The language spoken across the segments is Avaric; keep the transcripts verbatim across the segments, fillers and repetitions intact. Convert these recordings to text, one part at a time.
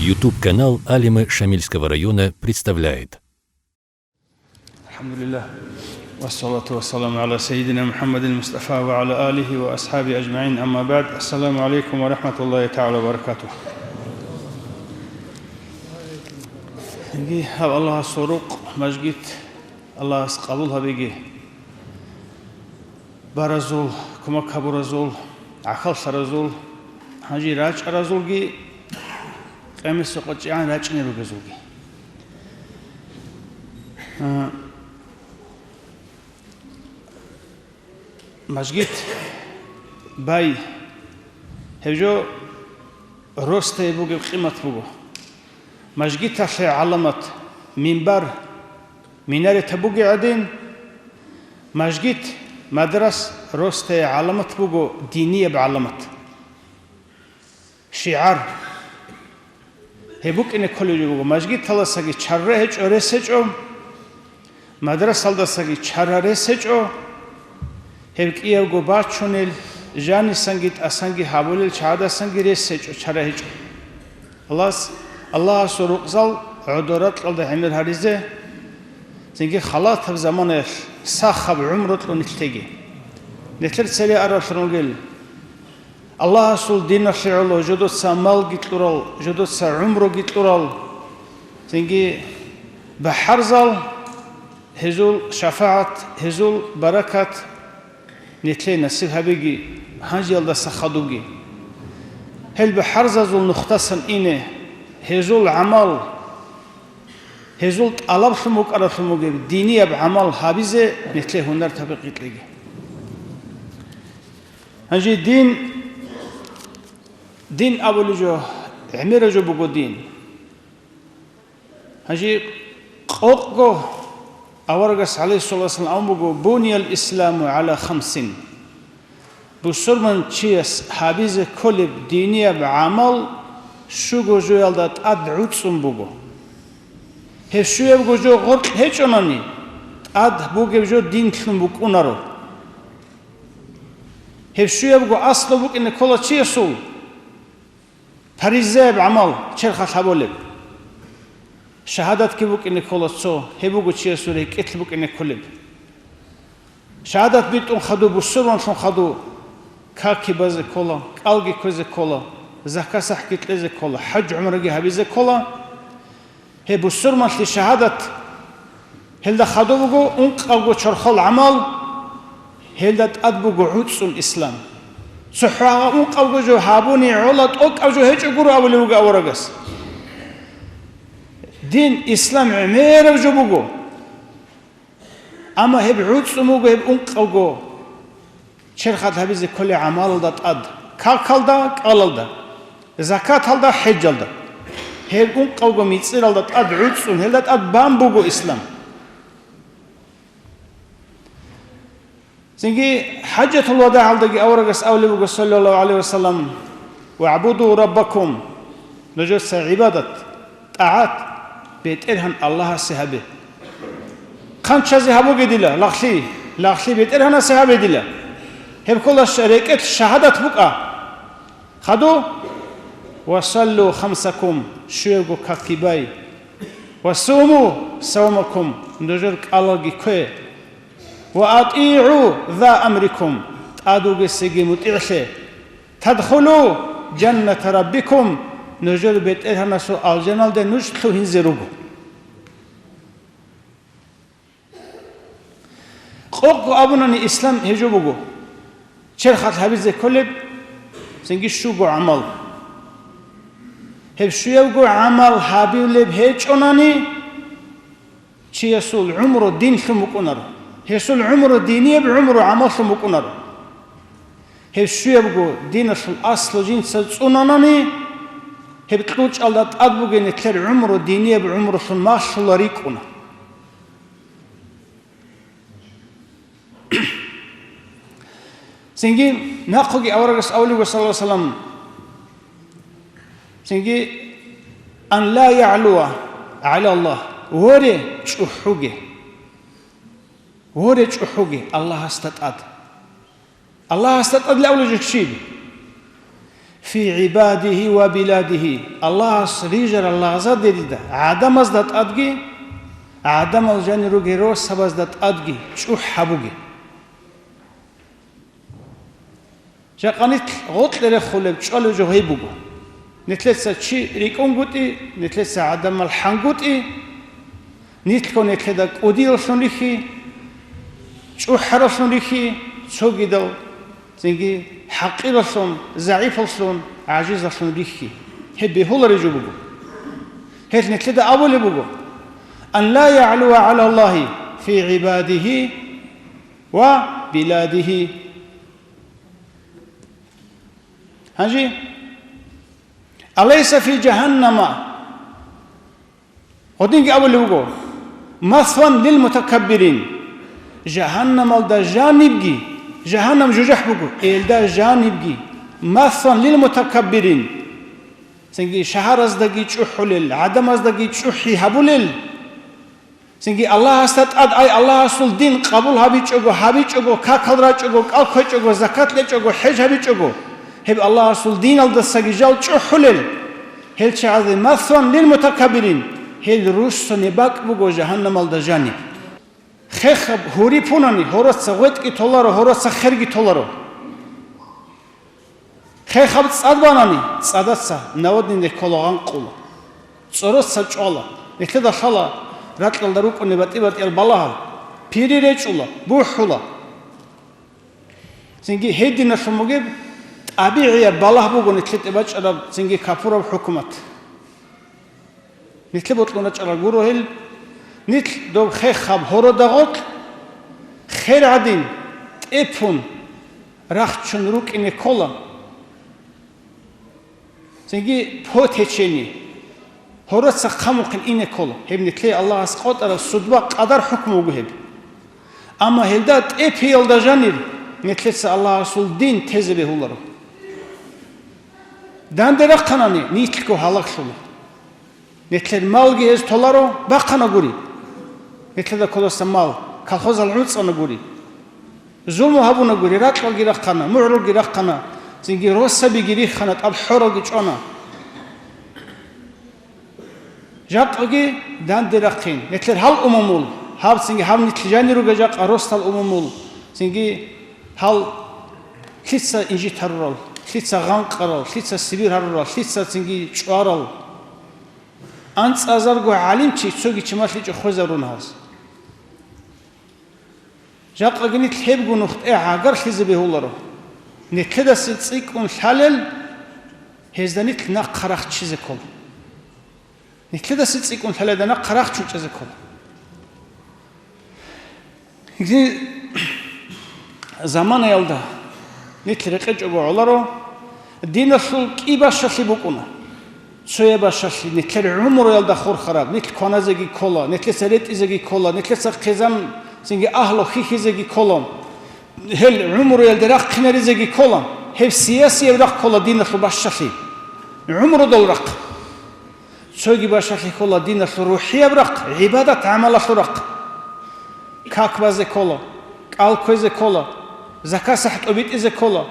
YouTube-канал Алимы Шамильского района представляет. الحمد لله. والصلاة والسلام على سيدنا محمد المصطفى وعلى آله وأصحابه أجمعين. أما بعد. السلام عليكم ورحمة الله تعالى وبركاته. Гьаб Аллагьасул рукъ, мажгит, Аллагьас къабул гьабеги. Баразул, кумек гьабуразул, гӀахьаллъаразул, гьанже рачӀаразулги, къиямасеб къо чӀегӀан рачӀине ругезулги. А, мажгит бай, гьеб жо росдае бугеб къимат буго. Мажгиталъе гӀаламат минбар, минарета бугеб гӀадин, мажгит, мадрас росдае гӀаламат буго, динияб гӀаламат. ШигӀар. Гьеб букӀине кколеб жо буго, мажгиталдасаги чара гьечӀо, рес гьечӀо, мадрасалдасаги чара, рес гьечӀо, гьеб кӀиябго бачунел, жанисанги тӀасанги гьабулел чагӀадасанги рес гьечӀо, чара гьечӀо. Аллагьас, Аллагьасул рукъзал гӀодор ракьалда гӀемер гьаризе, цинги халатаб заманаялъ сахаб гӀумру кьун нилъеги. Нилъер цере аравлъун ругел, Аллагьасул диналъе гӀоло жодоца малги кьурал, жодоца гӀумруги кьурал, цинги бахӀарзал, гьезул шафагӀат, гьезул баракат нилъее насиб гьабеги, гьанжеялдаса хадубги. Гьел бахӀарзазул нухдасан ине, гьезул гӀамал, гьезул тӀалаблъун букӀараблъун бугеб динияб гӀамал гьабизе нилъее гьунар тавпикъ кьеги. Гьанже дин, дин абулеб жо, гӀемераб жо буго дин. Гьанже къокъго аварагас, гӀалайгьиссалату вассалам, абун буго: «Буниял исламу гӀала хамсин». Бусурманчияс гьабизе кколеб динияб гӀамал щуго жоялда тӀад гӀуцӀун буго. Гьеб щуябго жо гъоркь гьечӀонани, тӀад бугеб жо динлъун букӀунаро. Гьеб щуябго аслу букӀине ккола чиясул, паризаяб гӀамал черхалъ гьабулеб. Шагьадатги букӀине ккола цо, гьеб буго чиясул рекӀелъ букӀине кколеб. Шагьадат битӀун хадуб, бусурманлъун хадуб, какги базе ккола, кӀалги кквезе ккола, закат-сахӀги кьезе ккола, хӀаж-гӀумраги гьабизе ккола. Гьеб бусурманлъи шагьадат, гьелда хадуб буго ункъабго чорхол гӀамал, гьелда тӀад буго гӀуцӀун ислам. ЦохӀо гьаб ункъабго жо гьабуни гӀола, тӀокӀаб жо гьечӀо гуро абулеб буго аварагас. Дин, ислам гӀемераб жо буго. Амма гьеб гӀуцӀун буго гьеб ункъабго черхалъ гьабизе кколел гӀамалалда тӀад, какалда, кӀалалда, закаталда, хӀежалда. Гьеб ункъабго мицӀиралда тӀад гӀуцӀун, гьелда тӀад бан буго ислам. Цинги хӀажатул вадагӀалдаги аварагас абулеб буго, саллаллагьу гӀалайгьи ва саллам: «ВагӀбуду раббакум», нужеца гӀибадат, тӀагӀат БетӀергьан Аллагьасе гьабе. Хъанчазе гьабуге дила, лагълъи, лагълъи БетӀергьанасе гьабе дила. Гьеб ккола ш-, рекӀелъ шагьадат букӀа. Хадуб: «Ва саллу хамсакум», щуябго какги бай. «Ва суму саумакум», нужер кӀалалги ккве. «Ва атӀигӀу за амрикум», тӀад вугесеги мутӀигӀлъе. «Тадхулу жанната раббикум», нужер БетӀергьанасул алжаналде нуж лъугьинзе руго. Къокъго абунани, ислам гьеб жо буго, черхалъ гьабизе кколеб, цинги щуго гӀамал. Гьеб щуябго гӀамал гьабулеб гьечӀонани, чиясул гӀумру динлъун букӀунаро. Гьесул гӀумру динияб гӀумру гӀамаллъун букӀунаро. Гьеб щуябго диналъул аслу жинца цӀунанани, гьеб кьучӀалда тӀад бугеб нилъер гӀумру динияб гӀумрулъун малъула рикӀкӀуна. Цинги нахъеги аварагас абулеб, саллаллагьу гӀалайгьи ва саллам, цинги: «Ан ла ягӀлуа гӀалаллагь», воре чӀухӀуге, воре чӀухӀуге Аллагьасда тӀад. Аллагьасда тӀад лъавлъи жо щиб? Фи гӀибадихи ва биладихи, Аллагьас рижарал лагъзадерида гӀадамазда тӀадги, гӀадамал жанир ругел росабазда тӀадги чӀухӀ гьабуге. Жакъа нилъ гъоркье рехулеб чӀвалеб жо гьеб буго. Нилъеца чи рикӀкӀунгутӀи, нилъеца гӀадамал хӀангутӀи, нилъго нилъеда кӀудияллъун рихьи, чӀухӀараллъун рихьи, цогидал цинги хӀакъираллъун, загӀипаллъун, гӀажизаллъун рихьи. Гьеб бегьулареб жо буго. Гьелъ нилъеда абулеб буго: «Ан ла ягӀлуа гӀала Аллагьи фи гӀибадихи ва биладихи». Гьанже: «Алайса фи жагьаннама». Гъодинги абулеб буго: «Масван лил мутакаббирин». Жагьаннамалда жанибги, жагьаннам жужахӀ буго, элда жанибги, «масван лил мутакаббирин». Цинги шагьараздаги чӀухӀулел, гӀадамаздаги чӀухӀи гьабулел. Цинги Аллагьасда тӀад ай, Аллагьасул дин къабул гьабичӀого, гьабичӀого, какал рачӀого, кӀал кквечӀого, закат кьечӀого, хӀеж гьабичӀого, гьеб Аллагьасул диналдасаги жал чӀухӀулел. Гьел чагӀазе: «Масван лил мутакаббирин», гьел руссунеб бакӀ буго жагьаннамалда жаниб. Хехаб гьури пунани, гьороца гъветӀги толаро, гьороца херги толаро. Хехаб цӀад банани, цӀадаца наводнине ккола, гъанкъула. ЦӀороца чӀвала. Нилъеда лъала ракьалда рукӀунеб батӀи-батӀиял балагьал. Пири речӀула, бухӀула. Цинги гьединалъун бугеб тӀабигӀияб балагь буго нилъеде бачӀараб цинги капураб хӀукумат. Нилъе бокьун рачӀарал гуро гьел. Нилъ доб хехаб гьорода гъоркь хер гӀадин тӀепун рахчун рукӀине ккола. Цинги по течению. Гьороца хъамухъин ине ккола. Гьеб нилъее Аллагьас къотӀараб судба, къадар, хӀукму буго гьеб. Амма гьелда тӀепиялда жанир нилъеца Аллагьасул дин тезе бегьуларо. Данде рахъанани, нилъго гьалаглъула. Нилъер малги гьез толаро, бахъана гури. Нилъеда кодаса мал, колхозал гӀуцӀана гури. Зулму гьабуна гури, ракьалги рахъана, мугӀрулги рахъана, цинги росабиги риххана, тӀад хӀоралги чӀвана. Жакъаги данде рахъин, нилъер гьал умумул, гьаб цинги гьаб нилъ жанир ругел жакъа росдал умумул, цинги гьал лъица инжит гьарурал, лъица гъанкъарал, лъица сибир гьарурал, лъица цинги чӀварал. АнцӀазарго гӀалимчи цоги чималъичӀо хвезарун гьаз. Жакъаги нилъ гьебго нухтӀе гӀагарлъизе бегьуларо. Нилъедасе цӀикӀкӀун лъалел, гьезда нилъ нахъа рахчизе ккола. Нилъедасе цӀикӀкӀун лъалелда нахъа рахчун чӀезе ккола. Гьедин заманаялда нилъ рекъечӀого гӀоларо, диналъул кӀи бащалъи букӀуна. Цояб бащалъи нилъер гӀумруялда хурхараб, нилъ кваназеги ккола, нилъеца ретӀизеги ккола, нилъеца хъизан цинги агьлу хьихьизеги ккола, гьел гӀумруялде рахъинаризеги ккола, гьеб сиясияб рахъ ккола диналъул бащалъи, гӀумрудул рахъ. Цоги бащалъи ккола диналъул рухӀияб рахъ, гӀибадат-гӀамалалъул рахъ. Как базе ккола, кӀал кквезе ккола, закат-сахӀ тӀобитӀизе ккола,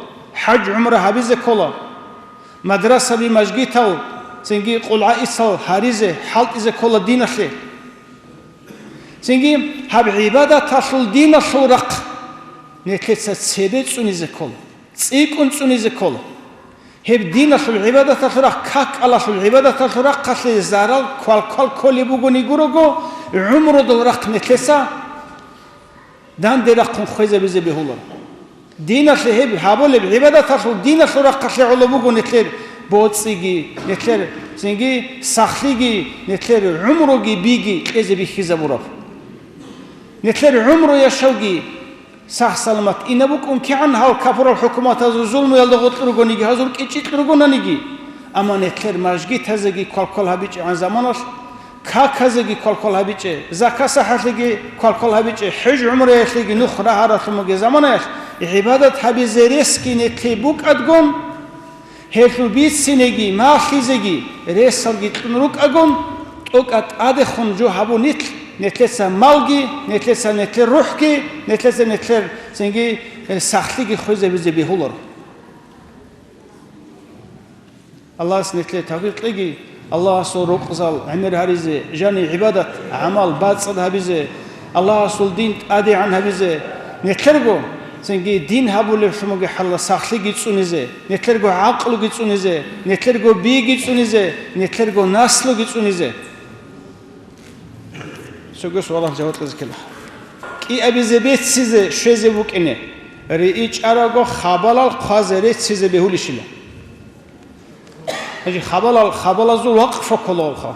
хӀаж-гӀумра гьабизе ккола, мадрасаби, мажгитал, цинги къулгӀаисал гьаризе, хӀалтӀизе ккола диналъе. Цинги гьаб гӀибадаталъул диналъул рахъ нилъеца цебе цӀунизе ккола, цӀикӀкӀун цӀунизе ккола. Гьеб диналъул гӀибадаталъул рахъ, какалалъул гӀибадаталъул рахъалъе зарал квалквал кколеб бугони гурого, гӀумрудул рахъ нилъеца данде рахъун хвезабизе бегьуларо. Диналъе гьеб гьабулеб гӀибадаталъул диналъул рахъалъе гӀоло буго нилъер боцӀиги, нилъер цинги сахлъиги, нилъер гӀумруги биги кьезе бихьизабураб. Нилъер гӀумру яшавги сах-саламат инаб букӀун кигӀан гьал капурал хӀукуматазул зулмуялда гъоркь ругониги, гьазул кӀичӀичӀ ругонаниги. Амма нилъер мажгитазеги квалквал гьабичӀегӀан заманалъ, каказеги квалквал гьабичӀе, закат-сахӀалъеги квалквал гьабичӀе, хӀеж-гӀумраялъеги нух рагьаралъун бугеб заманаялъ, гӀибадат гьабизе ресги нилъее букӀадгун, гьелъул бицинеги, малъизеги ресалги кьун рукӀагун, тӀокӀаб тӀадехун жо гьабун нилъ, нилъеца малги, нилъеца нилъер рухӀги, нилъеца нилъер цинги, э, сахлъиги хвезабизе бегьуларо. Аллагьас нилъее тавфикъ кьеги, Аллагьасул рукъзал гӀемер гьаризе, жани гӀибадат, гӀамал бацӀцӀад гьабизе, Аллагьасул дин тӀадегӀан гьабизе, нилъерго, цинги дин гьабулеблъун бугеб хӀалалда сахлъиги цӀунизе, нилъерго гӀакълуги цӀунизе, нилъерго биги цӀунизе, нилъерго наслуги цӀунизе. Цоги суалалъ жаваб кьезе ккела. КӀиабизе беццизе щвезе букӀине, ричӀараго хабалал хъвазе реццизе бегьулищила? Гьанже хабалал, хабалазул вакъф кколаха.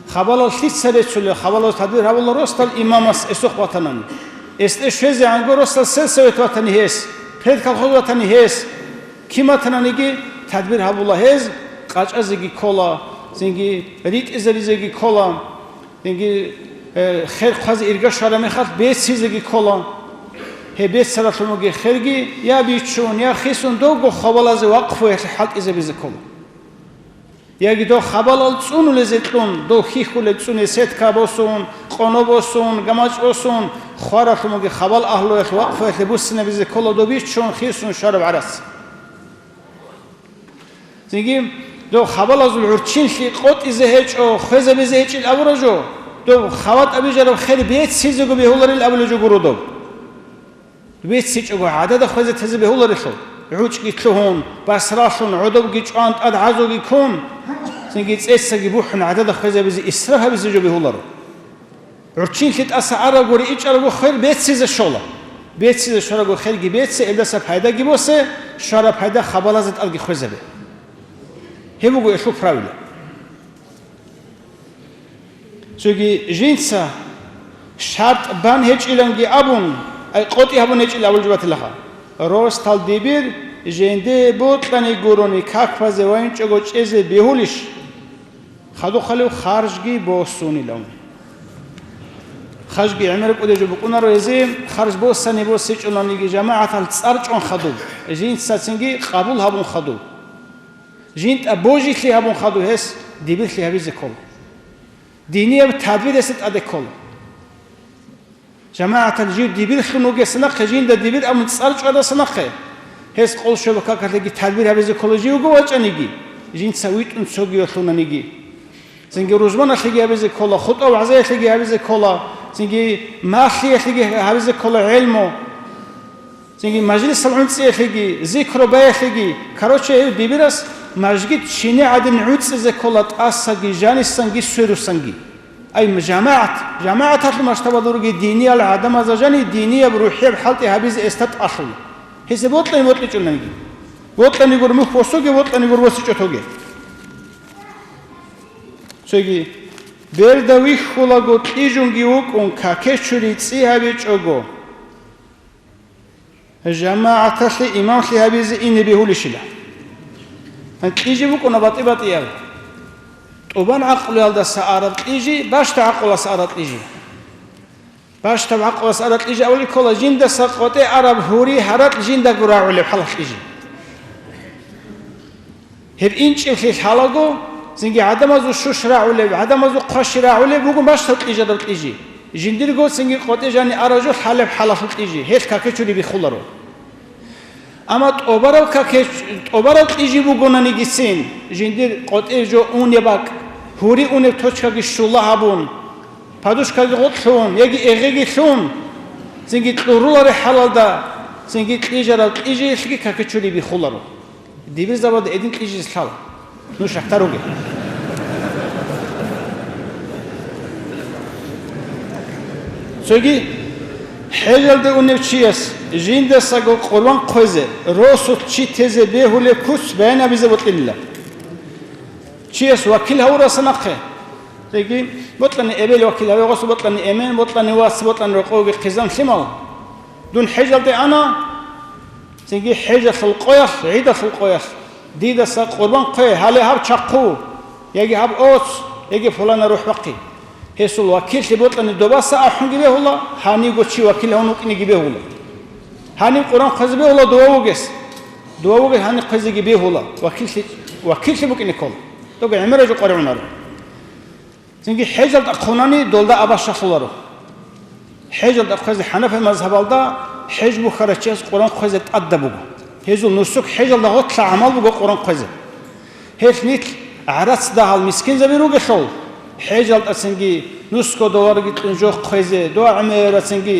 Хабалал лъица реццулел, хабалаз тадбир гьабула росдал имамас эсухъ ватанани. Эсде щвезегӀанго росдал сельсовет ватани гьес, предколхоз ватани гьес. Кин ватананиги тадбир гьабула гьез, къачӀазеги ккола, цинги ритӀизаризеги ккола. Цинги, э, хер хъвазе ирга щвараб мехалъ беццизеги ккола. Гьеб беццаралъун бугеб херги я бичун, я хисун довго хабалазе вакъфуялъе хӀалтӀизабизе ккола. Яги дов хабалал цӀунулезе кьун, дов хьихьулеб цӀуне сетка босун, къоно босун, гамачӀ босун, хваралъун бугеб хабал агьлуялъ вакъфуялъе буссинабизе ккола дов бичун, хисун щвараб гӀарац. Цинги, дов хабалазул гӀурччинлъи къотӀизе гьечӀо, хвезабизе гьечӀил абураб жо, дов хаватӀаб бижараб хер беццизего бегьуларил абулеб жо гуро доб. БеццичӀого гӀадада хвезе тезе бегьуларелъул, гӀучӀги лъугьун, басралъун, гӀодобги чӀван, тӀад гӀазуги ккун, цинги цӀецаги бухӀун гӀадада хвезабизе исраф гьабизе жо бегьуларо. ГӀурччинлъи тӀаса арабго ричӀарабго хер беццизе щола. Беццизе щварабго херги бецце, гьелдаса пайдаги босе, щвараб пайда хабалазе тӀадги хвезабе. Гьеб буго гьелъул правила. Цоги жинца шартӀ бан гьечӀиланги абун, ай къотӀи гьабун гьечӀил абулеб жо батилаха. Росдал дибир жинде бокьани гурони как базе вайинчӀого чӀезе бегьулищ? Хадуб хъалев харжги босунилан. Харжги гӀемер кӀудеб жо букӀунаро гьезие, харж босани босичӀониги жамагӀаталъ цӀар чӀван хадуб, жинцацинги къабул гьабун хадуб. ЖинтӀа божилъи гьабун хадуб гьес дибирлъи гьабизе ккола. Динияб тадбир гьесда тӀаде ккола. ЖамагӀаталъ жив дибирлъун вугесда нахъе, жинда дибир абун цӀар чӀвадасда нахъе, гьес къол щваб какалъеги тадбир гьабизе ккола жив вуго вачӀаниги, жинца витӀун цогиялъунаниги. Цинги рузманалъеги гьабизе ккола, хутӀа-вагӀзаялъеги гьабизе ккола, цинги малъиялъеги гьабизе ккола гӀелму. Цинги мажлисал гӀунцӀиялъеги, зикру баялъеги, короче, гьев дибирас мажгит чини гӀадин гӀунцӀизе ккола тӀасаги, жанисанги, сверусанги. Ай, жамагӀат, жамагӀаталъул масштабалда ругел диниял гӀадамазда жани динияб рухӀияб хӀалтӀи гьабизе гьесда тӀалъула. Гьесие бокьани бокьичӀониги. Бокьани гур мухь босоге, бокьани гур босичӀо тоге. Цоги, берда вихьулаго кьижунги вукӀун, каке чури цӀи гьабичӀого, жамагӀаталъе имамлъи гьабизе ине бегьулищила? Гьан, кьижи букӀуна батӀи-батӀиял. ТӀубан гӀакълуялдаса араб кьижи, бащдаб гӀакълуялдаса араб кьижи. Бащдаб гӀакълуялдаса араб кьижи абулеб ккола, жиндаса къотӀе араб гьури гьаракь жиндаго рагӀулеб хӀалалъ кьижи. Гьеб инчӀеблъи лъалаго, цинги гӀадамазул щущ рагӀулеб, гӀадамазул хъваши рагӀулеб буго бащдаб кьижараб кьижи. Жиндирго цинги къотӀе жани араб жо лъалеб хӀалалъул кьижи, гьелъ каке чури биххуларо. Амма тӀубараб каке, тӀубараб кьижи бугонанигицин, жиндир къотӀе жо унеб бакӀ, гьури унеб точкаги щула гьабун, подушкаги гъоркь лъун, яги эгъеги лъун, цинги кьурулареб хӀалалда, цинги кьижараб кьижиялъги каке чури биххуларо. Дибирзабада гьедин кьижизе лъала. Нуж шахтар ругел. Цоги, хӀежалде унев чияс жиндасаго къурбан хъвезе, росулъ чи тезе бегьулеб куц баян гьабизе бокьилила. Чияс вакил гьавураса нахъе. Цоги, бокьани эбел вакил гьаве, гъосул бокьани эмен, бокьани вас, бокьани рокъовги хъизан лъимал. Дун хӀежалде ана, цинги хӀежалъул къоялъ, гӀидалъул къоялъ, дидаса къурбан хъве, гьале гьаб чахъу, яги гьаб оц, яги пулана рухӀ бахъи. Гьесул вакиллъи бокьани добаса ахӀунги бегьула, гьанивго чи вакил гьавун вукӀинеги бегьула. Гьанив къурбан хъвезе бегьула дова вугес. Дова вугес гьанив хъвезеги бегьула, вакиллъи, вакиллъи букӀине ккола. Дого гӀемераб жо къваригӀунаро. Цинги хӀежалда хъунани долда абашалъуларо. ХӀежалда хъвезе хӀанафи мазгьабалда хӀеж бухьарав чияс къурбан хъвезе тӀадаб буго. Гьезул нусук хӀежалда гъорлъа гӀамал буго къурбан хъвезе. Гьелъ нилъ гӀарац дагьал мискинзаби ругелъул, хӀежалдацинги нусго доварги кьун жо хъвезе, дова гӀемерацинги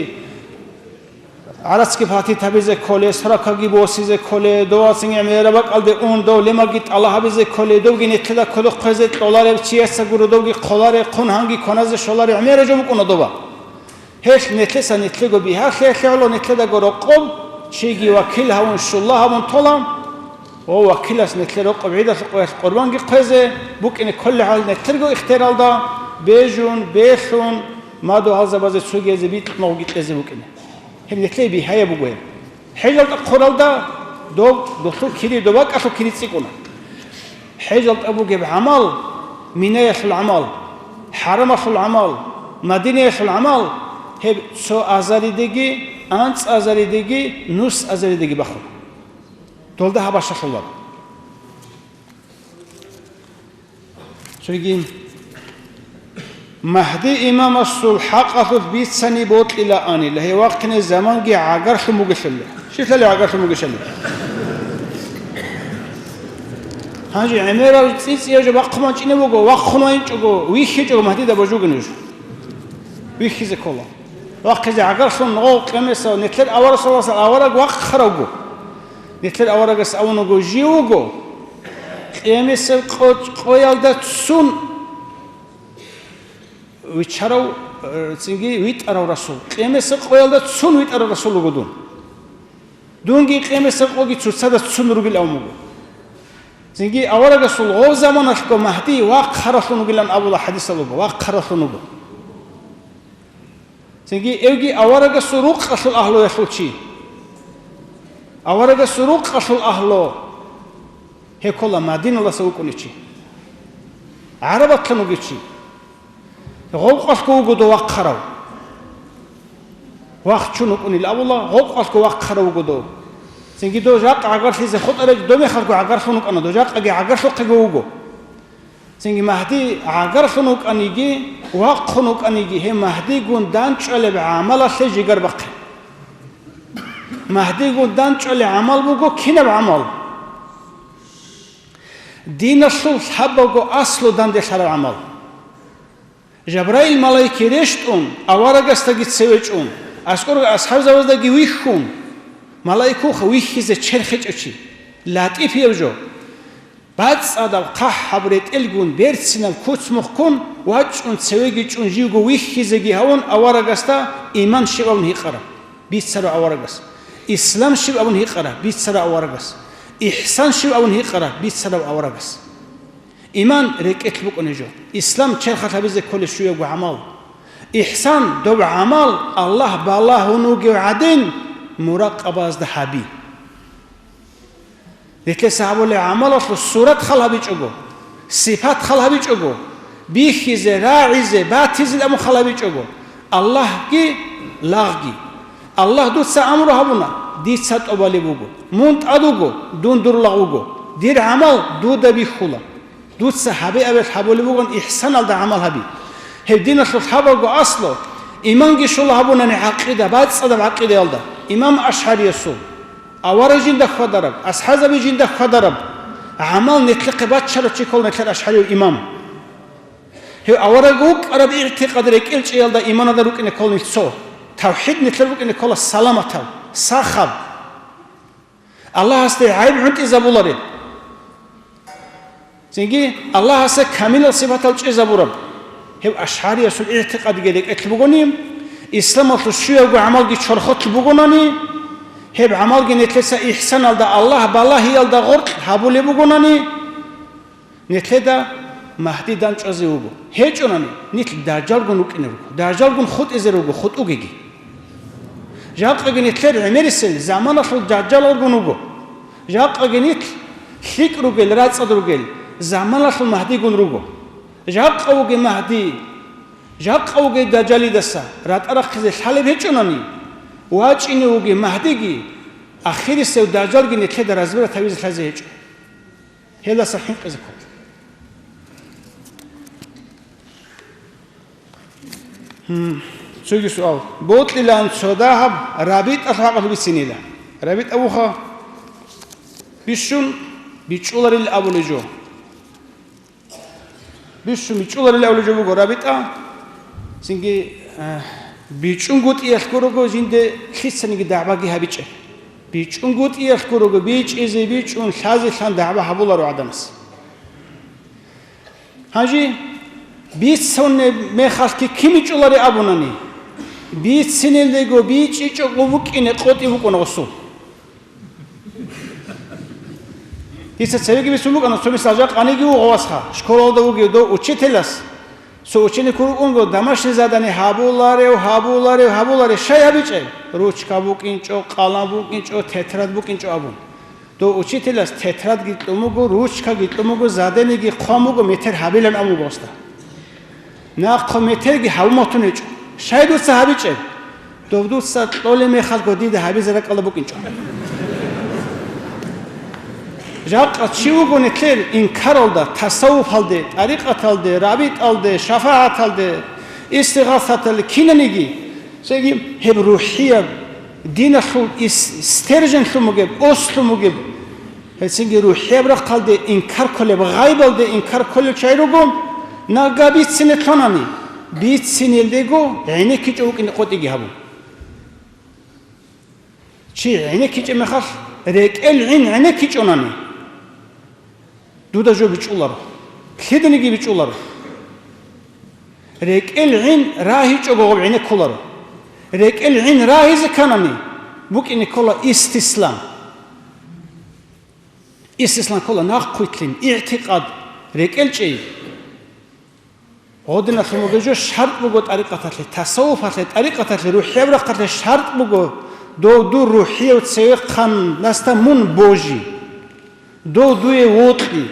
гӀарацги патит гьабизе кколе, сракаги босизе кколе, довацин гӀемераб бакӀалде ун, дов лемалги тӀала гьабизе кколе, довги нилъеда кодоб хъвезе кьолареб, чиясда гуро довги хъоларе, хъун гьанги кваназе щоларе гӀемераб жо букӀуна доба. Гьелъ нилъеца нилъего бигьалъиялъе гӀоло нилъедаго рокъоб чиги вакил гьавун щулла гьабун тола, ва вакилас нилъер рокъоб гӀидалъул къоялъ къурбанги хъвезе букӀине кколеб гьал нилъерго ихтияралда, бежун, белъун, мадугьалзабазе цогиязе бикьнавги кьезе букӀине. Гьеб нилъее бигьаяб буго гьеб. ХӀежалда хъуралда доб долъул кири, доб бакӀалъул кири цӀикӀкӀуна. ХӀежалда бугеб гӀамал, минаялъул гӀамал, хӀарамалъул гӀамал, Мадинаялъул гӀамал, гьеб цо азаридеги, анцӀ азаридеги, нус азаридеги бахун. Долда гьаб бащалъуларо. Цоги, Магьди имамасул хӀакъалъулъ бицани бокьилаанила, гьев вахъине заманги гӀагарлъун бугелъулла. Щилали гӀагарлъун бугещали? Гьанже гӀемерал цӀицӀияв жо бахъун ванчӀине буго, вахъун ванчӀого, вихьичӀого Магьдида божугин нуж. Вихьизе ккола. Вахъизе гӀагарлъун гъов къемесав, нилъер авараг саллаллагьу гӀалайгьи ва саллам авараг вахъаравго. Нилъер аварагас авун вуго, жив вуго, къемесеб къо-, къоялда цун виччарав, э, цинги витӀарав расул. Къемесеб къоялда цун витӀарав расул вуго дун. Дунги къемесеб къоги цоцазда цун ругилан вуго. Цинги аварагасул гъов заманалъго Магьди вахъаралъун вугилан абула хӀадисалда буго, вахъаралъун вуго. Цинги эвги аварагасул рукъалъул агьлуялъул чи. Аварагасул рукъалъул агьлу гьев ккола Мадиналдаса вукӀунев чи, гӀарабатлъун вугев чи. Гъов къалъго вуго дов вахъарав. Вахчун вукӀунил абула, гъов къалъго вахъарав вуго дов. Цинги дов жакъа гӀагарлъизе хутӀараб, дов мехалъго гӀагарлъун вукӀана, дов жакъаги гӀагарлъухъего вуго. Цинги Магьди гӀагарлъун вукӀаниги, вахъун вукӀаниги, гьев Магьдигун дандчӀвалеб гӀамалалъе жигар бахъе. Магьдигун дандчӀвалеб гӀамал буго кинаб гӀамал? Диналъул лъабабго аслу данделъараб гӀамал. Жабраил малаик рещтӀун, аварагасдаги цеве чӀун, аскӀор асхӀабзабаздаги вихьун, малаикухъ вихьизе черхичӀев чи, латӀипияб жо. БацӀцӀадаб хъахӀаб ретӀелгун, берцинаб куцмухъгун вачӀун, цевеги чӀун живго вихьизеги гьавун аварагасда иман щиб абун гьикъараб, бицарав аварагас. Ислам щиб абун гьикъараб, бицарав аварагас. Ихсан щиб абун гьикъараб, бицарав аварагас. Иман рекӀелъ букӀунеб жо. Ислам черхалъ гьабизе кколеб щуябго гӀамал. Ихсан, доб гӀамал Аллагь балагьун вугев гӀадин, муракъабазда гьаби. Нилъеца гьабулеб гӀамалалъул сурат хал гьабичӀого, сипат хал гьабичӀого, бихьизе, рагӀизе, батизе абун хал гьабичӀого, Аллагьги лагъги. Аллагь дуца амру гьабуна, дица тӀубалеб буго, мун тӀад вуго, дун дур лагъ вуго, дир гӀамал дуда бихьула. Дуца гьабе абел гьабулеб бугони ихсаналда гӀамал гьаби. Гьеб диналъул лъабабго аслу, иманги щола гьабунани гӀакъида, бацӀцӀадаб гӀакъидаялда, имам АшгӀариясул. Авараг жинда хьвадараб, асхӀазаби жинда хьвадараб гӀамал нилъехъе баччарав чи ккола нилъер ашгӀарияв имам. Гьев авараг вукӀараб игӀтикъад рекӀелчӀеялда иманалда рукӀине ккола нилъ цо. ТавхӀид нилъер букӀине ккола саламатаб, сахаб. Аллагьасде гӀайиб гӀунтӀизабулареб. Цинги Аллагьасе камилал сипатал чӀезабураб. Гьеб ашгӀариясул игӀтикъадги рекӀелъ бугони, исламалъул щуябго гӀамалги чорхолъ бугонани, гьеб гӀамалги нилъеца ихсаналда Аллагь балагьиялда гъоркь гьабулеб бугонани, нилъеда Магьди дандчӀвазе вуго. ГьечӀонани, нилъ дажжалгун рукӀине руго, дажжалгун хутӀизе руго, хутӀугеги. Жакъаги нилъер гӀемерисел заманалъул дажжалалгун вуго. Жакъаги нилъ лъикӀ ругел, рацӀцӀад ругел заманалъул Магьдигун руго. Жакъа вугев Магьди, жакъа вугев дажжалидаса ратӀа рахъизе лъалеб гьечӀонани, вачӀине вугев Магьдиги, ахирисев дажжалги нилъеда разбирать гьавизе лъазе гьечӀо. Гьелдаса хӀинкъизе ккола. Гьм, цоги суал. Бокьилаан цо дагьаб рабитӀалъул хӀакъалъулъ бицинила. РабитӀа вуха бищун бичӀчӀуларил абулеб жо. Бищун бичӀчӀуларилан абулеб жо буго рабитӀа, цинги, э, бичӀчӀунгутӀиялъ гурого жинде лъицаниги дагӀбаги гьабичӀеб. БичӀчӀунгутӀиялъ гурого бичӀчӀизе, бичӀчӀун лъазелъан дагӀба гьабуларо гӀадамас. Гьанже бицунеб мехалъги кин бичӀчӀулареб абунани, бицинелдего бичӀчӀичӀого букӀине къотӀи букӀуна гъосул. Дица цевеги бицун букӀана, цо мисал, жакъа гьаниги вуго васха, школалда вугев дов учителас, цо ученик вукӀунго, домашний задание гьабуларев, гьабуларев, гьабуларев, щай гьабичӀеб? Ручка букӀинчӀо, къалам букӀинчӀо, тетрад букӀинчӀо абун. Дов учителас тетрадги кьун буго, ручкаги кьун буго, заданиеги хъван буго, метер гьабилан абун буго гъосда. Нахъа метерги гьабун батун гьечӀо. Щай дуца гьабичӀеб? Дов дуца кьолеб мехалго дида гьабизе ракӀалда букӀинчӀо. Жакъа чи вуго нилъер инкаралда, тасаввуфалде, тӀарикъаталде, рабитӀалде, шафагӀаталде, истигъасаталде кинаниги, цоги гьеб рухӀияб, диналъул ис-, стерженлъун бугеб, ослъун бугеб, гьецинги рухӀияб рахъалде инкар кколеб, гъайбалде инкар кколел чагӀи руго, нагагь бицине лъанани, бицинелдего гӀенеккичӀо вукӀине къотӀиги гьабун. Чи гӀенеккичӀеб мехалъ, рекӀел гӀин гӀенеккичӀонани, дуда жо бичӀчӀуларо, лъиданиги бичӀчӀуларо. РекӀел гӀин рагьичӀого гъоб гӀенеккуларо. РекӀел гӀин рагьизе кканани, букӀине ккола истислам. Истислам ккола нахъвилълъин, игӀтикъад, рекӀел чӀей. Гъодиналъун бугеб жо шартӀ буго тӀарикъаталъе, тасаввуфалъе, тӀарикъаталъе, рухӀияб рахъалъе шартӀ буго, дов дур рухӀияв цевехъанасда мун божи, дов дуе вокьи,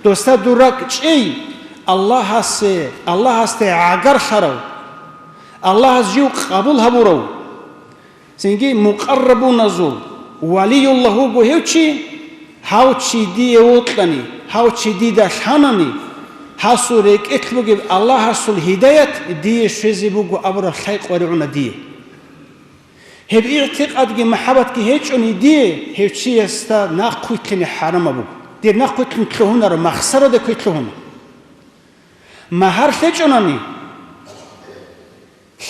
досда дур ракӀ чӀей, Аллагьасе, Аллагьасде гӀагарлъарав, Аллагьас жив къабул гьабурав. Цинги мукъаррабуназул валиюллагь вуго гьев чи, гьав чи дие вокьани, гьав чи дида лъанани, гьасул рекӀелъ бугеб Аллагьасул гьидаят дие щвезе буго абураб лъай къваригӀуна дие. Гьеб игӀтикъадги махӀаббатги гьечӀони дие, гьев чиясда нахъвилълъине хӀарамаб буго. Дир нахъвилълъун лъугьунаро, махсараде квер лъугьуна. Магьар лъечӀонани,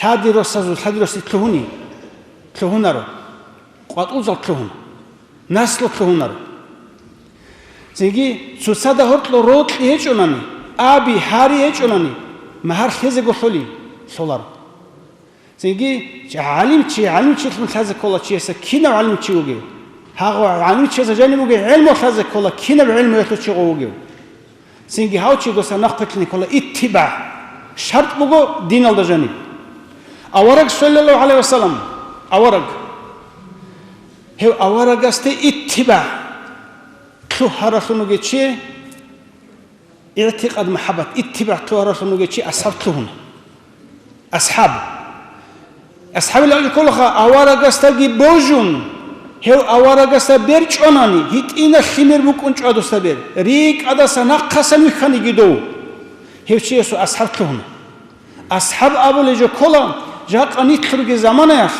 Лъади росазул, лъади росде лъугьуни, лъугьунаро, къватӀузал лъугьуна, наслу лъугьунаро. Цинги цоцазда гьоркьор рокьи гьечӀонани, аби, гьари гьечӀонани, магьар лъезего лъолей, лъоларо. Цинги гӀалимчи, гӀалимчилъун лъазе ккола чиясда кинав гӀалимчи вугев, гьагъав гӀалимчиясда жаниб бугеб гӀелму лъазе ккола кинаб гӀелмуялъул чи гъов вугев. Цинги гьав чи досда нахъвилълъине ккола иттибагӀ. ШартӀ буго диналда жаниб. Авараг, саллаллагьу гӀалайгьи вассалам, авараг. Гьев аварагасде иттибагӀ лъугьаралъун вугев чи, игӀтикъад, махӀаббат, иттибагӀ лъугьаралъун вугев чи асхӀаб лъугьуна. АсхӀаб. АсхӀабил абулеб кколаха, аварагасдаги божун, гьев аварагасда бер чӀванани, гьитӀинаб лъимер букӀун чӀвадусда бер, рикӀкӀадаса нахъасан вихьаниги дов, гьев чиясул асхӀаб лъугьуна. АсхӀаб абулеб жо ккола, жакъа нилъерги заманаялъ,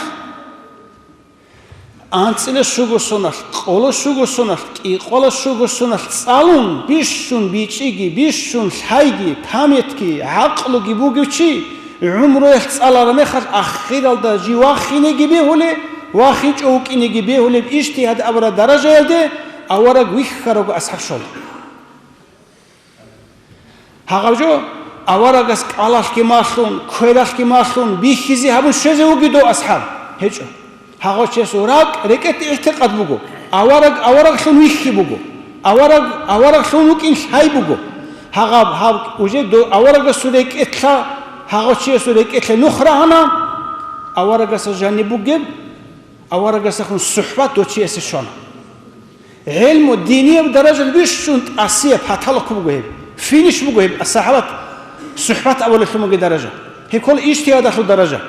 анцӀила щуго соналъ, къоло щуго соналъ, кӀикъола щуго соналъ цӀалун, бищун бичӀчӀиги, бищун лъайги, памятги, гӀакълуги бугев чи, гӀумруялъ цӀалараб мехалъ, ахиралда жив вахинеги бегьулеб, вахинчӀо вукӀинеги бегьулеб ижтигьад абураб даражаялде авараг вихьарабго асхӀаб щола. Гьагъаб жо аварагас кӀалалъги малъун, квералъги малъун, бихьизе гьабун щвезе вугев дов асхӀаб? ГьечӀо. Гьагъав чиясул ракӀ, рекӀелъ игӀтикъад буго, авараг авараглъун вихьи буго, авараг авараглъун вукӀин лъай буго. Гьагъаб, гьаб уже до-, аварагасул рекӀелъа, гьагъав чиясул рекӀелъе нух рагьана, аварагасда жаниб бугеб, аварагасдехун сухӀбат дов чиясе щвана. ГӀелму, динияб даражаялъ бищун тӀасияб, потолок буго гьеб, финиш буго гьеб, асхӀабат, сухӀбат абулелъун бугеб даража. Гьеб ккола ижтигьадалъул даража.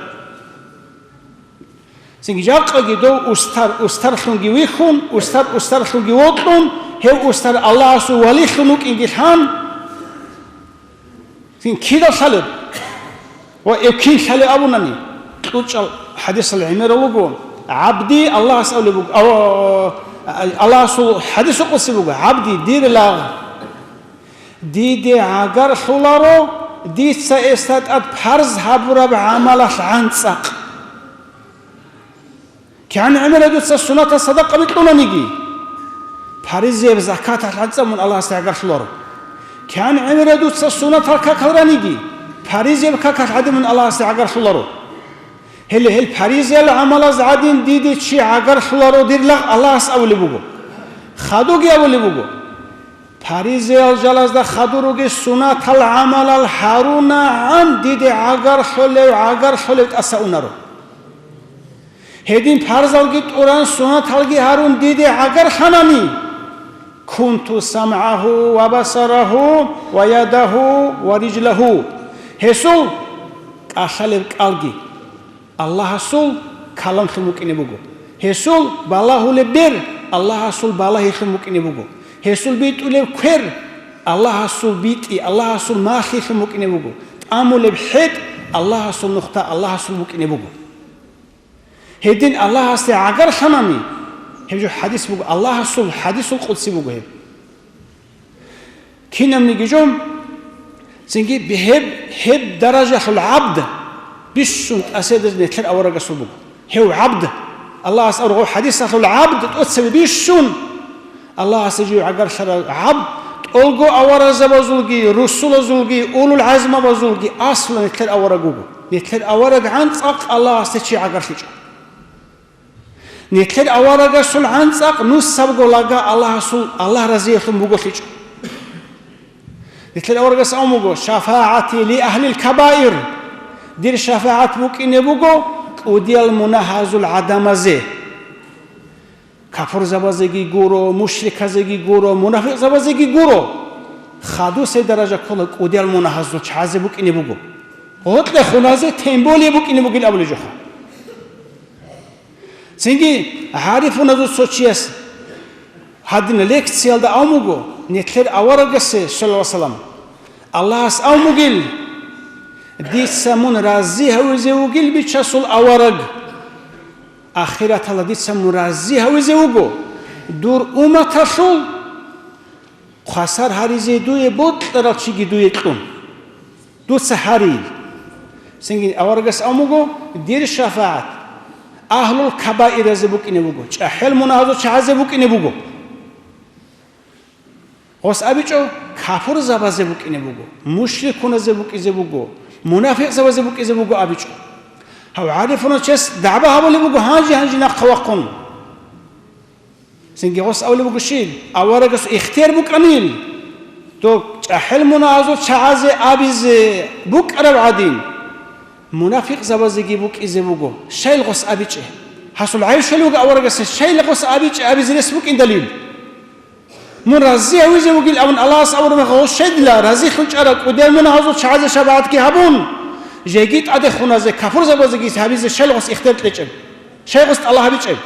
Цинги жакъаги дов устар устарлъунги вихьун, устар устарлъунги вокьун, гьев устар Аллагьасул валилъун вукӀинги лъан, Цин кидал лъалеб? Ва эв кин лъалеб абунани, кьучӀал хадисал гӀемерал руго, гӀабди Аллагьас абулеб буго, ав-, Аллагьасул хадисул къудси буго, гӀабди, дир лагъ, Диде гӀагарлъуларо дица гьесда тӀад парз гьабураб гӀамалалъ гӀанцӀахъ. КигӀан гӀемераб дуца сунатал садакъаби кьунаниги, паризияб закаталъ гӀанцӀаб мун Аллагьасде гӀагарлъуларо. КигӀан гӀемераб дуца сунатал какал раниги, паризияб какалъ гӀадин мун Аллагьасде гӀагарлъуларо. Гьеле гьел паризиял гӀамалаз гӀадин диде чи гӀагарлъуларо, дир лагъ Аллагьас абулеб буго. Хадуги абулеб буго. Паризиял жалазда хадур ругел сунатал гӀамалал гьарунагӀан диде гӀагарлъулев, гӀагарлъулев тӀаса унаро. Гьедин парзалги тӀуран, сунаталги гьарун диде гӀагарлъанани, кунту самгӀагьу ва басарагьу ва ядагьу ва рижлагьу, гьесул кӀалъалеб кӀалги Аллагьасул каламлъун букӀине буго. Гьесул балагьулеб бер Аллагьасул балагьилъун букӀине буго. Гьесул битӀулеб квер Аллагьасул битӀи, Аллагьасул малъилъун букӀине буго. ТӀамулеб хӀетӀ Аллагьасул нухда, Аллагьасул букӀине буго. Гьедин Аллагьасде гӀагарлъанани, гьеб жо хӀадис буго, Аллагьасул хӀадисул къудси буго гьеб. Кинабниги жо, цинги гьеб, гьеб даражалъул гӀабд бищун тӀасияб даража нилъер аварагасул буго. Гьев гӀабд, Аллагьас аварагасул хӀадисалъул гӀабд тӀоцебе бищун, Аллагьасде жив гӀагарлъарав гӀабд, тӀолго аварагзабазулги, русулазулги, улул гӀазмабазулги аслу нилъер авараг вуго. Нилъер авараг гӀанцӀахъ Аллагьасде чи гӀагарлъичӀо. Нилъер аварагасул гӀанцӀахъ нусабго лага Аллагьасул, Аллагь разиялъун буголъичӀо. Нилъер аварагас абун буго: «ШафагӀати ли агьлил кабаир», дир шафагӀат букӀине буго кӀудиял мунагьазул гӀадамазе. Капурзабазеги гуро, мушриказеги гуро, мунафикъзабазеги гуро. Хадусеб даража ккола кӀудиял мунагьазул чагӀазе букӀине буго. Гъоркье хуназе тем более букӀине бугин абулеб жоха. Цинги гӀарифуназул цо чияс гьадин лекциялда абун буго, нилъер аварагасе, саллаллагьу гӀалайгьи вассалам, Аллагьас абун бугил: «Дица мун рази гьавизе вугил, бичасул авараг. Ахираталда дица мун рази гьавизе вуго дур умматалъул хвасар гьаризе дуе бокьарал чиги дуе кьун. Дуца гьарил». Цинги аварагас абун буго: «Дир шафагӀат агьлул кабаиразе букӀине буго, чӀахӀел мунагьазул чагӀазе букӀине буго». Гъос абичӀо, капурзабазе букӀине буго, мушрикуназе букӀизе буго, мунафикъзабазе букӀизе буго абичӀо. Гьав гӀарифуначияс дагӀба гьабулеб буго гьанже-гьанже нахъа вахъун. Цинги гъос абулеб буго щиб, аварагас ихтияр букӀанил, доб чӀахӀел мунагьазул чагӀазе абизе букӀараб гӀадин, мунафикъзабазеги букӀизе буго, щайил гъос абичӀеб? Гьасул гӀайб щолеб буго аварагасе, щайил гъос абичӀеб абизе рес букӀиндалил? Мун рази гьавизе вугил абун Аллагьас абураб мехалъ, гъос щайдила разилъун чӀараб кӀудиял мунагьазул чагӀазе шафагӀатги гьабун, жеги тӀадехуназде, капурзабазеги гьабизе щайил гъос ихтияр кьечӀеб? Щайил гъос тӀалаб гьабичӀеб?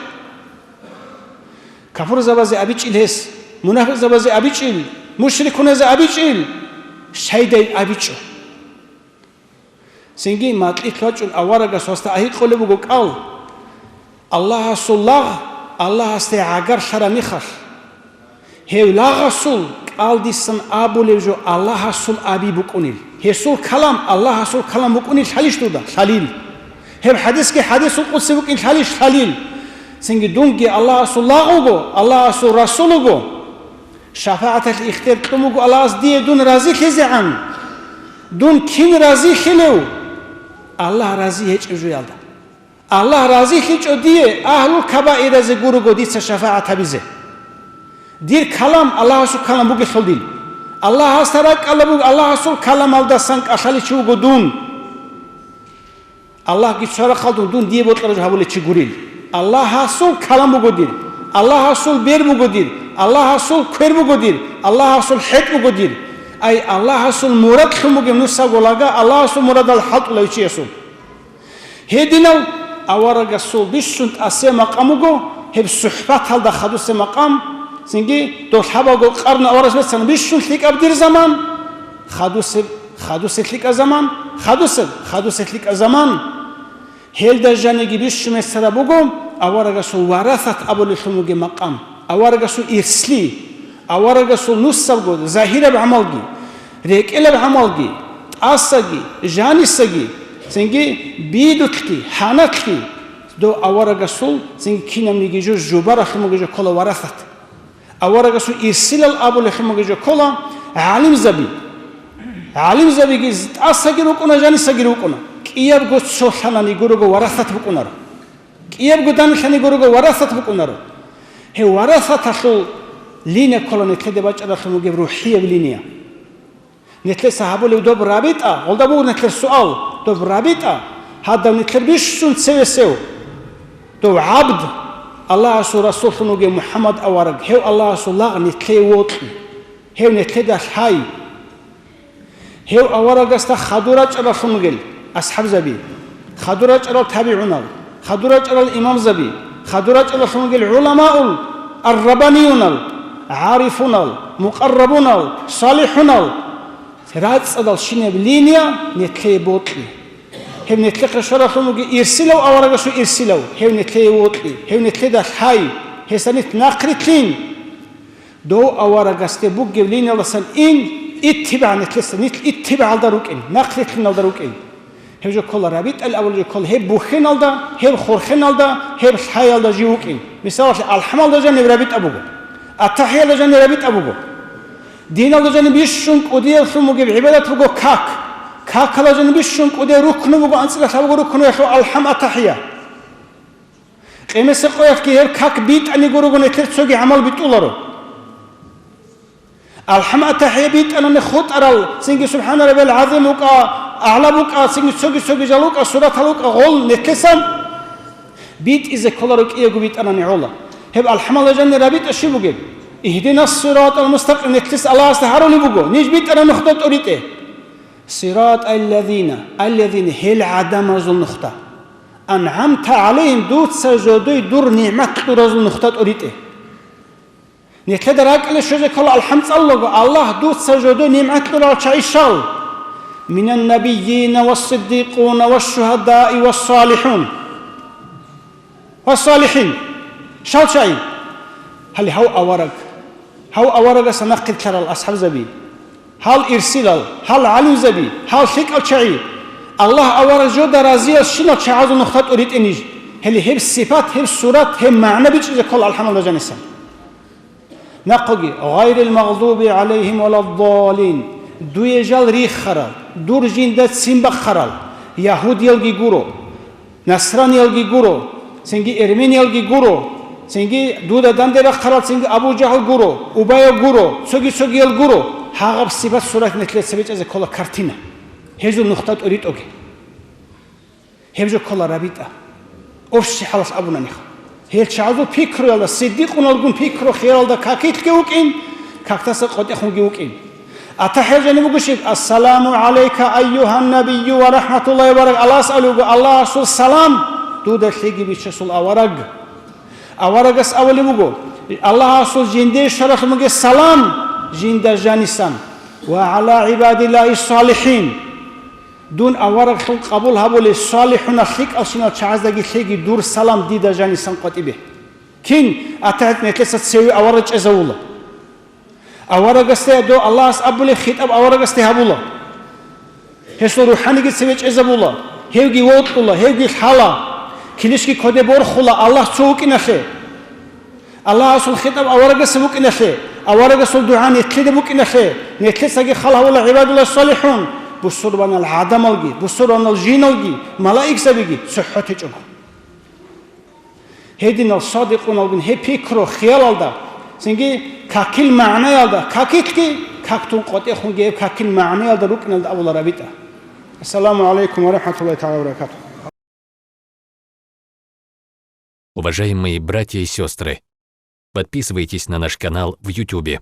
Капурзабазе абичӀил гьес, мунафикъзабазе абичӀил, мушрикуназе абичӀил, щайдайин абичӀо. Цинги макьилъ вачӀун аварагас гьасда гьикъулеб буго кӀал: Аллагьасул лагъ Аллагьасде гӀагарлъараб мехалъ, гьев лагъасул кӀалдисан абулев жо Аллагьасул аби букӀунел. Гьесул калам Аллагьасул калам букӀунел лъалищ дуда? Лъалил. Гьеб хӀадисги хӀадисул къудси букӀин лъалищ? Лъалил. Цинги дунги Аллагьасул лагъ вуго, Аллагьасул расул вуго. ШафагӀаталъе ихтияр кьун буго Аллагьас дие дун разилъизегӀан. Дун кин разилъилев? Аллагь рази гьечӀеб жоялда. Аллагь разилъичӀо дие, агьлул кабаиразе гурого дица шафагӀат гьабизе. Дир калам Аллагьасул калам бугелъул дин. Аллагьасда ракӀалда буго, Аллагьасул каламалдасан кӀалъалев чи вуго дун. Аллагьги цо рахъалдун дун дие бокьараб жо гьабулев чи гурил. Аллагьасул калам буго дир, Аллагьасул бер буго дир, Аллагьасул квер буго дир, Аллагьасул хӀетӀ буго дир. Ай, Аллагьасул мурадлъун бугеб нусабго лага Аллагьасул мурадал хӀалтӀулев чиясул. Гьединав аварагасул бищун тӀасияб макъам буго, гьеб сухӀбаталда хадусеб макъам, цинги дов лъабаго къарну аварагас бицана бищун лъикӀаб дир заман, хадусеб, хадусеб лъикӀаб заман, хадусеб, хадусеб лъикӀаб заман. Гьелда жаниги бищун месара буго аварагасул варасат абулелъун бугеб макъам, аварагасул ирсли, аварагасул нусабго загьираб гӀамалги, РекӀелаб гӀамалги, тӀасаги, жанисаги, цинги бидулъги, гьаналъги, дов аварагасул цинги кинабниги жо жубаралъун бугеб жо ккола варасат. Аварагасул ирсилал абулелъун бугеб жо ккола гӀалимзаби. ГӀалимзабиги тӀасаги рукӀуна, жанисаги рукӀуна. КӀиябго цолъанани гурого варасат букӀунаро. КӀиябго данилъани гурого варасат букӀунаро. Гьев варасаталъул линия ккола нилъеде бачӀаралъун бугеб рухӀияб линия. Нилъеца гьабулеб доб рабитӀа, гъолда буго нилъер суал, доб рабитӀа, гьадаб нилъер бищун цевесев, дов гӀабд, Аллагьасул расуллъун вугев МухӀаммад авараг, гьев Аллагьасул лагъ нилъее вокьи, гьев нилъеда лъай. Гьев аварагасда хадур рачӀаралъун ругел асхӀабзаби, хадур рачӀарал табигӀунал, хадур рачӀарал имамзаби, хадур рачӀаралъун ругел гӀуламаул аррабаниюнал, гӀарифунал, мукъаррабунал, салихӀунал, рацӀцӀадал щинаб линия нилъее бокьи. Гьев нилъехъе щваралъун вугев ирсилав аварагасул ирсилав, гьев нилъее вокьи, гьев нилъеда лъай, гьесда нилъ нахърилълъин. Дов аварагасде бугеб линиялдасан ин, иттибагӀ нилъеца, нилъ иттибагӀалда рукӀин, нахърилълъиналда рукӀин. Гьеб жо ккола рабитӀал абулеб жо ккола гьеб бухьиналда, гьеб хурхиналда, гьеб лъаялда жив вукӀин. Мисалалъе, алхӀамалда жаниб рабитӀа буго, атахӀиялда жаниб рабитӀа буго. Диналда жаниб бищун кӀудияблъун бугеб гӀибадат буго как. Какалда жаниб бищун кӀудияв рукну буго, анцӀила лъабго рукнуялъул алхӀам, атахӀия. Къемесеб къоялъги гьеб как битӀани гурого нилъер цоги гӀамал битӀуларо. АлхӀам, АтахӀия битӀанани хутӀарал, цинги СубхӀана раббиял гӀазим вукӀа, агӀла букӀа, цинги цоги-цоги жал вукӀа, суратал вукӀа, гъол нилъесан битӀизе кколаро кӀиего битӀанани гӀола. Гьеб алхӀамалда жанир рабитӀа щиб бугеб? Игьдинас сиратал мустакъим нилъеца Аллагьасда гьарулеб буго, ниж битӀараб нухда тӀоритӀе. Сиратал лазина, аллазина, гьел гӀадамазул нухда. АнгӀамта гӀалайгьим, дуца жодой дур нигӀмат кьуразул нухда тӀоритӀе. Нилъеда ракӀалде щвезе ккола алхӀам цӀалулаго, Аллагь, дуца жодой нигӀмат кьурал чагӀи щал: минан набийина ва сиддикъуна ва шугьадаи ва салихӀун. Ва салихӀин. Щал чагӀи? Гьале гьав авараг. Гьав аварагасда нахъе лъарал асхӀабзаби. Гьал ирсилал, гьал гӀалимзаби, гьал лъикӀал чагӀи. Аллагь авараг жода разиял щинал чагӀазул нухда тӀоритӀе ниж. Гьеле гьеб сипат, гьеб сурат, гьеб магӀна бичӀчӀизе ккола алхӀамалда жанисан. Нахъоги, гъайрил магъдуби гӀалайгьим валаддалин, дуе жал риххарал, дур жинда ццин бахъарал, ягьудиялги гуро, насраниялги гуро, цинги эрмениялги гуро, цинги дуда данде рахъарал цинги Абу Жагьл гуро, Убая гуро, цоги-цогиял гуро, гьагъаб сипат-сурат нилъеца бичӀчӀизе ккола картина. Гьезул нухда тӀоритӀоги. Гьеб жо ккола рабитӀа. Общий хӀалалъ абунанихъ. Гьел чагӀазул пикруялда, сиддикъуналгун пикру-хиялалда какилъги вукӀин, кактаса къотӀехунги вукӀин. АтахӀиял жаниб буго щиб: «Ассаламу гӀалайка, айюгьан набийю ва рахӀматуллагьи ва барак-», Аллагьас абулеб буго: «Аллагьасул салам дуда лъеги бичасул авараг». Аварагас абулеб буго: «Аллагьасул жинде щваралъун бугеб салам жинда жанисан ва гӀала гӀибадиллагьи салихӀин». Дун авараглъун къабул гьабулей салихӀунал лъикӀалщинал чагӀаздаги лъеги дур салам дида жанисан къватӀибе. Кин атахӀият нилъеца цеве авараг чӀезавула. Аварагасде дов Аллагьас абулеб хитӀаб аварагасде гьабула. Гьесул рухӀаниги цеве чӀезабула, гьевги вокьула, гьевги лъала, килищги кодобе борхула Аллагь цо вукӀиналъе. Аллагьасул хитӀаб аварагасда букӀиналъе, аварагасул дугӀа нилъеда букӀиналъе, нилъецаги хал гьавула гӀибадуллагь салихӀун, бусурбанал гӀадамалги, бусурбанал жиналги, малаикзабиги цохӀо течӀого. Гьединал садикъуналгун гьеб пикру-хиялалда, цинги какил магӀнаялда, какилъги, как тун къотӀехунги гьеб какил магӀнаялда рукӀиналда абула рабитӀа. Ассаламу гӀалайкум ва рахӀматуллагьи тагӀала ва баракатугь. Уважаемые братья и сестры, подписывайтесь на наш канал в Ютубе.